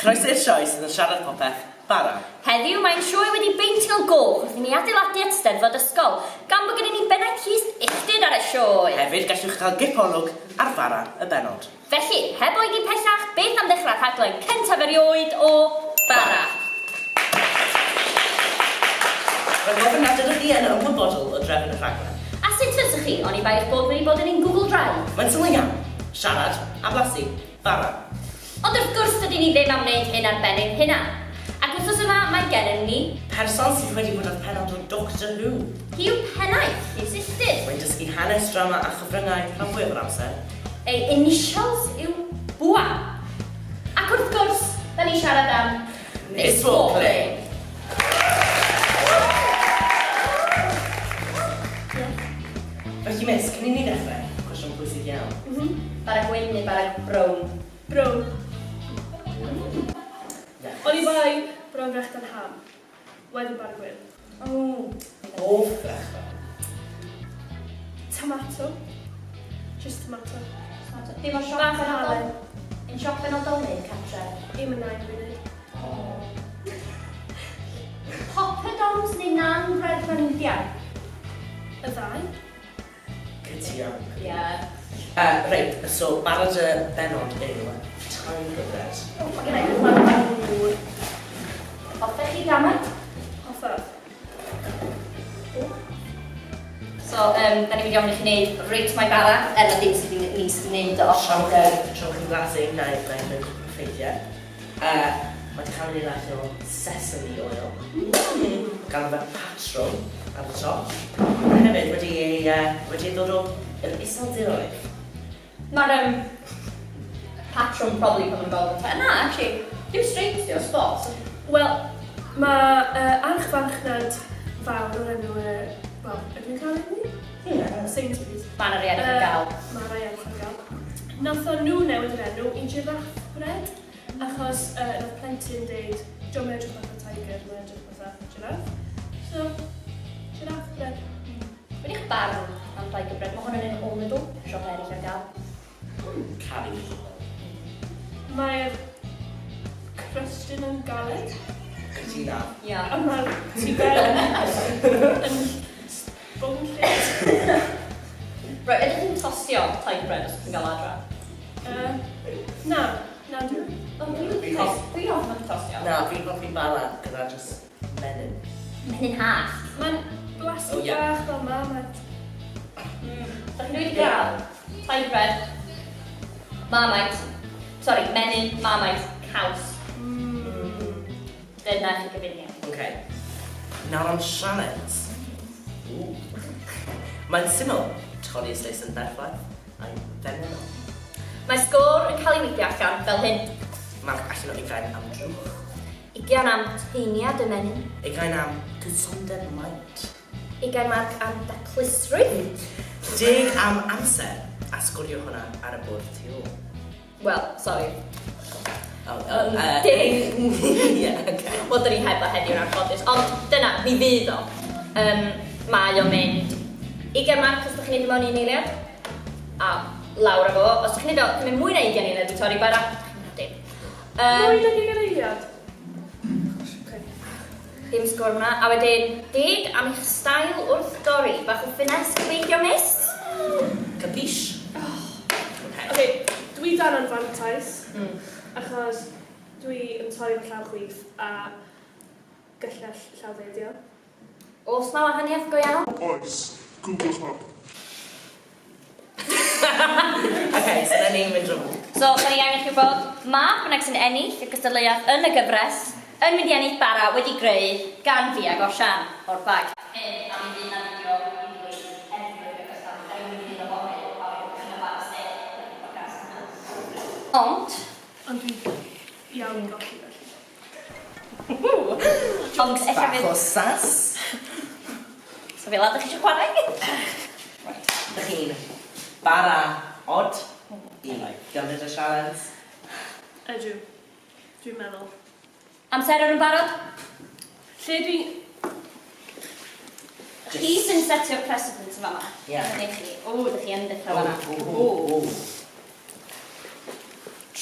Croeso i'r sioe sydd yn siarad popeth, bara. Heddiw mae'n sioe wedi beintio'n goch wrth i ni adeiladu at Steddfod Ysgol, gan bod gennym ni bennaeth llys uchdyd ar y sioe! Hefyd, gallwch cael gipolwg ar fara y bennod. Felly, heb oedi pellach, beth am ddechrau rhaglen cyntaf erioed o Bara? Rhaid gofyn nad ydych chi yn ymwybodol o drefn y rhaglen. A sut fyswch chi, oni bai eich bod wedi bod yn ein Google Drive? Mae'n syml iawn. Siarad a blasu bara. Ond wrth gwrs dydyn ni ddim am wneud hyn ar ben ein hunan. Ac wythnos yma mae gennym ni. Person sydd wedi bod ar pennod o Doctor Who. Hi yw pennaeth Llys Illtyd. Mae'n dysgu hanes, drama a chyfryngau rhan fwyaf o'r amser. Ei initials yw Bwa. Ac wrth gwrs, da ni'n siarad am Miss Walkley! Felly Miss, cyn i ni ddechrau, cwestiwn pwysig iawn. M-hm. Bara gwyn neu bara brown? Brown. Yes. Oni bai brown frechdan ham. Wedyn bara gwyn. O. Hoff frechdan? Tomato. Just tomato. Tomato. Dim o siop Bach o benodol? halen. Un siop benodol neu cartre? Un yn nain fi neud. O. Poppadoms neu naan bread mewn India? Y ddau. Cytuno. Ie. Reit, so barod y bennod yw Tiger Bread. O, mae gen i gyfan dŵr. Hoffech chi damaid? Hoffaf. So, um, da ni'n mynd i ofyn i chi wneud Rate My Bara, er na dim sydd ni sydd yn wneud o. Tra bod chi'n blasu, na i rhoi ffeithiau. Mae 'di cael ei wneud allan o sesame oil. Gan fe patrwm ar y top. A hefyd wedi ei, wedi ei ddod o yr Iseldiroedd. Mae'r um, patrwm probably pan mae'n gweld y... Na, actually, dim stripes di o, spots. Wel, mae archfarchnad fawr o'r enw... Wel, ydw i'n cael enw? Ie. Sainsbury's. Mae yna rei eraill ar gael. Mae rhai eraill ar gael. Nathon nhw newid yr enw i Giraffe Bread, achos uh, nath plentyn deud, dio'm yn edrych fatha tiger, mae'n edrych fatha giraffe. So, Giraffe Bread. Be di'ch barn am Tiger Bread? Mae hwn yn un o Lidl, siop eraill ar gael. Caru Lidl. Mae'r crystyn yn galed. Cytuno. Ia. A mae'r tu fewn yn sbonllyd. Right, ydych chi'n tostio Tiger Bread os ydych chi'n gael adra? Na, na dwi. O, dwi'n Fi- Dwi'n hoffi tostio. Na, fi'n hoffi bara gyda just menyn. Menyn hallt. Mae'n blasu Oh, ie. bach fel Marmite. Da chi'n dweud gael Tiger Bread, Marmite, sorry, menyn, Marmite, caws. Dyna chi gyfuniad. Ok. Nawr am sialens. Ww. Mae'n syml. Torri y sleis yn berffaith a'i ddefnyddio. Mae sgôr yn cael ei weithio allan fel hyn. Marc allan o ugain am drwch. Ugain am teiniad y menyn. Ugain am gysondeb maint. Ugain marc am daclusrwydd. Deg am amser, a sgorio hwnna ar y bwrdd tu ôl. Wel, sori. Oh, oh, Deg. Ie, oce. Wel, dyn ni heb o heddiw yn anffodus, ond dyna, mi fydd o. Um, mae o'n mynd 20 marc os ydych chi'n neud o mewn un eiliad, a lawr â fo. Os ydych chi'n neud o cymryd mwy na 20 eiliad i torri bara, chi'n mynd dim. Mwy nag ugain eiliad? Gosh, oce. Dim sgôr hwnna. A wedyn, deg am eich stael wrth dorri. Bach o finesse gobeithio, miss? Capiche? Okay. Oce, dwi dan anfantais, achos dwi yn torri fy llaw chwith a gyllell llaw dde ydi o. Oes 'na wahaniaeth go iawn? Oes, Googlwch o. Ok, so da ni'n mynd rownd. So, da ni angen chi wybod, ma bynnag sy'n ennill y gystadleuaeth yn y gyfres yn mynd i ennill bara wedi greu gan fi ag Osian o'r bag. Hyn, a mi fydd 'na fideo i ddweud heddiw yn ogystal, da ni'n mynd i wneud o fory, a wedyn cychwyn y bara sef y podcast yna. Ond... Ond dwi iawn i golli felly. Ond ella Bach fydd... o sass. So fel 'a, dach chi eisiau chwarae? Right. Dych chi'n bara od i gymryd y sialens? Ydw. Dwi'n meddwl. Amseroedd yn barod? Lle dwi... Chi sy'n setio'r precedent yn fama. Ie. Neu chi. O, dych chi yn dechrau fanna. O, o, o.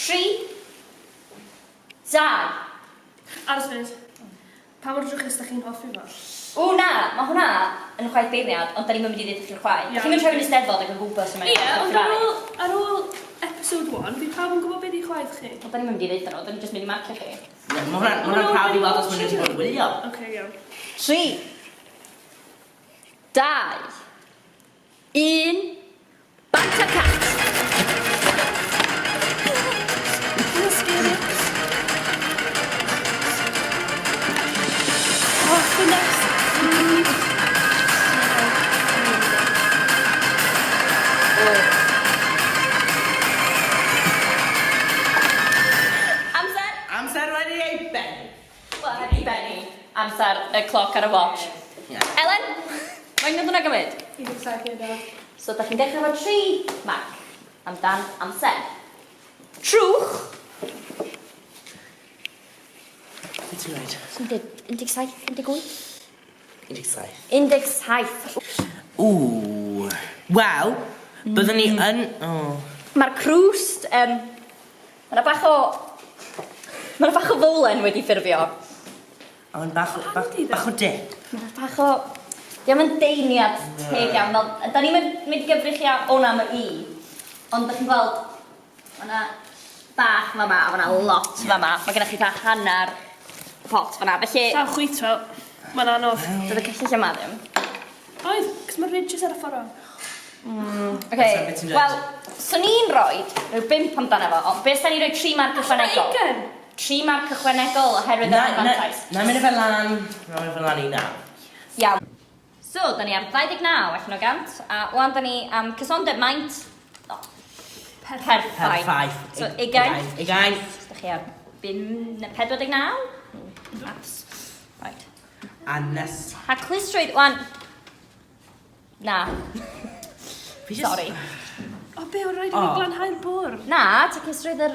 3, 2. Aros funud. Pa mor drwchus da chi'n hoffi fo? O na, mae hwnna yn chwaith beirniad, ond da ni'n mynd i ddweud chi'r chwaith. Chi'n mynd troi fyny Steddfod ac yn gwybod sy'n Ie, ond ar ôl, ar ôl episode 1, fi pawb yn gwybod beth i chwaith chi. Ond da ni'n mynd i ddeud nhw, da ni'n just mynd i marcio chi. Mae hwnna'n ma hwnna prawf i weld os maen nhw wedi bod yn wylio. Oce, iawn. 3, 2, 1, bant ar cat! Hwnna'n scary. Oh, finesse. Amser! Amser wedi ei bennu. Wel, i benni. Amser y cloc ar y watch. Ie. Elen, faint oedd hwnna gymryd? 17 eiliad. So, da chi'n dechrau efo 3 marc amdan amser. Trwch! Beth ti'n dweud? 17, 18? 17. 17. Ww. Wel, byddwn ni yn... Oh. Mae'r crwst, mae yna bach o... Mae yna bach o fowlen wedi ffurfio. Ond bach, o- bach, bach o dip. Mae yna bach o... Diolch yn deimliad teg iawn. Fel, da ni'n mynd mynd i gyfri chi o'n am y i, ond da chi'n gweld, mae yna bach fama, a mae yna lot fama. Mae gennych chi fatha hanner pot fan'na. Felly, Llaw chwith, wel. Mae'n anodd. doedd y cyllell yma ddim. Oedd, cos mae'r ridges ar y ffordd. Okay. Beth ti'n dweud? Wel, swn i'n rhoi rhyw bump amdano fo, ond beth sa'n ni'n rhoi tri marc ychwanegol? Ugain? Tri marc ychwanegol oherwydd yr anfantais. Na, mynd i fel lan. Na, mynd fel lan i naw. Iawn. So, da ni ar 29 allan o gant, a wan da ni am cysondeb maint. O, perffaith. Perffaith. So, ugain. Ugain. Da chi ar 49? Maths. Right. A nes... Taclusrwydd, wan. Na, Fi jyst- sorry. O, be, o'n rhaid i mi O. glanhau'r bwrdd. Na, taclusrwydd yr...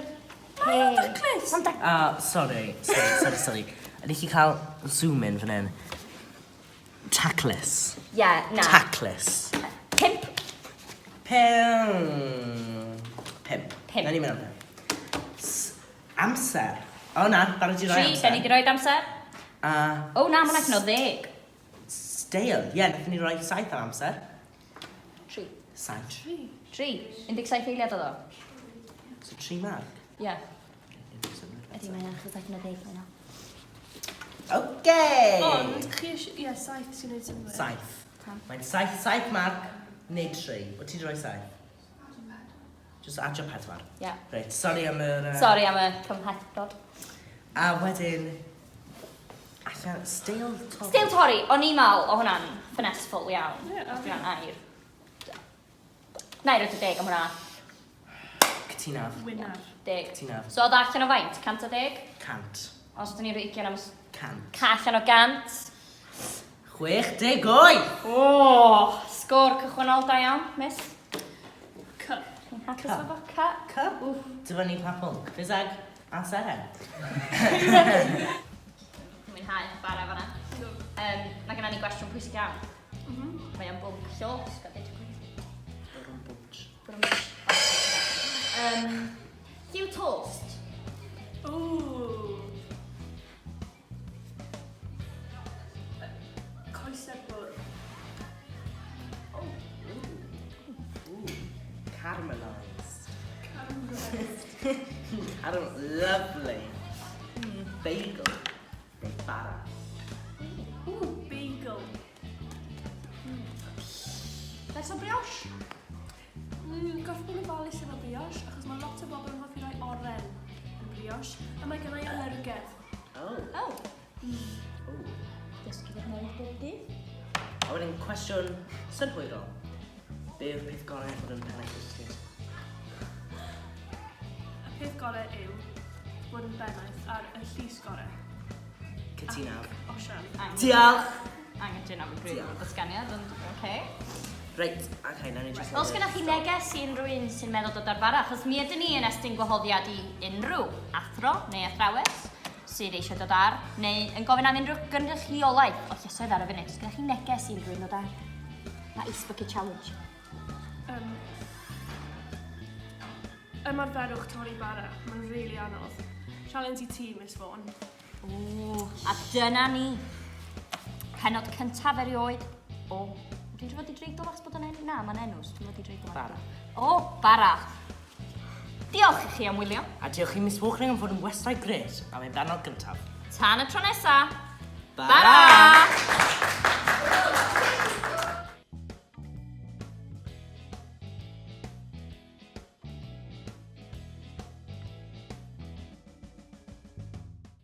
Mae o'n daclus. Ma'n dac... Ah, sorry. Sorry, sorry, sorry. Ydych chi cael zoom in fan hyn? Taclus. Ie, na. Taclus. Pump. Pum. Pump. Pump. Na ni'n mynd am pump. Amser. O na, barod i roi Tri, da amser. ni di roed amser. A O na, mae'n allan o 10. stale. Ie, yeah, nathon ni roi 7 am amser. Tri. 7. Tri. 17 eiliad oedd o. So 3 marc. Ie. Ydy, mae'n achos allan o 10 mae'n o. Okay. Ond, chi eisiau... Ie, 7 sy'n neud synnwyr. 7. Mae'n 7, 7 marc neu 3. Wyt ti 'di rhoi 7? Just adio 4. Ie. Reit, sorry am yr... Sorry am y cymhlethdod. A wedyn... Allan, stale torri. Stale torri, o'n i'n meddwl o hwnna'n finesseful iawn. Ie, a Os fi. hwnna'n air. Na i roed y deg am hwnna. Cytunaf. Winner. Deg. Cytunaf. So oedd allan o faint? 110? 100. Os ydyn ni'n rhoi 20 am... 100. Ca allan o 100. 68! O! Sgôr cychwynnol da iawn, miss. C. Chi'n hapus efo C? C. Dyfynnu pa pwnc? Ffiseg a seren. Mwynhau bara fan'na. Mae gennym ni gwestiwn pwysig iawn. Mae o'n bwnc llosg a dweud y gwir. Brwm bwtsh. Lliw tost. Ooh. Coesau'r bwrdd. Ooh, caramelised. Caramelised. Caram lovely. Bagel. Neu bara. Ooh, bagel. Let's o brioche. Gorfod bod yn ofalus efo brioche, achos mae lot o bobl yn hoffi rhoi oren yn brioche, a mae gennau alergedd. Oh. Oh. Oh. Dysgu fod newydd bob dydd. A wedyn cwestiwn synhwyrol. Be yw'r peth gorau fod yn pennaeth iechyd? Y peth gorau yw bod yn bennaeth ar y llys gorau. Cytunaf. Ac Osian. Diolch! Angen am y grŵp Diolch. ddatganiad, ond oce. Reit, okay, nawn ni jyst... Os gennych chi neges i unrhyw un sy'n meddwl dod ar bara, achos mi ydyn ni yn estyn gwahoddiad i unrhyw athro neu athrawes sydd eisiau dod ar, neu yn gofyn am unrhyw gynrychiolaeth o llysoedd ar y funud. Os gennych chi neges i unrhyw un dod ar, mae Ice Bucket Challenge. Ymarferwch torri bara. Mae'n rili anodd. Challenge i ti, Miss Vaughan. O, a dyna ni. Pennod cyntaf erioed o... Dwi'n fod i dreiglo achos bod o'n enw? Na, mae'n enw, so dwi'n fod i dreiglo. Bara. O, bara. Diolch i chi am wylio. A diolch i Miss Walkling am fod yn westai grêt am ei bennod gyntaf. Tan y tro nesa. Bara! Bara!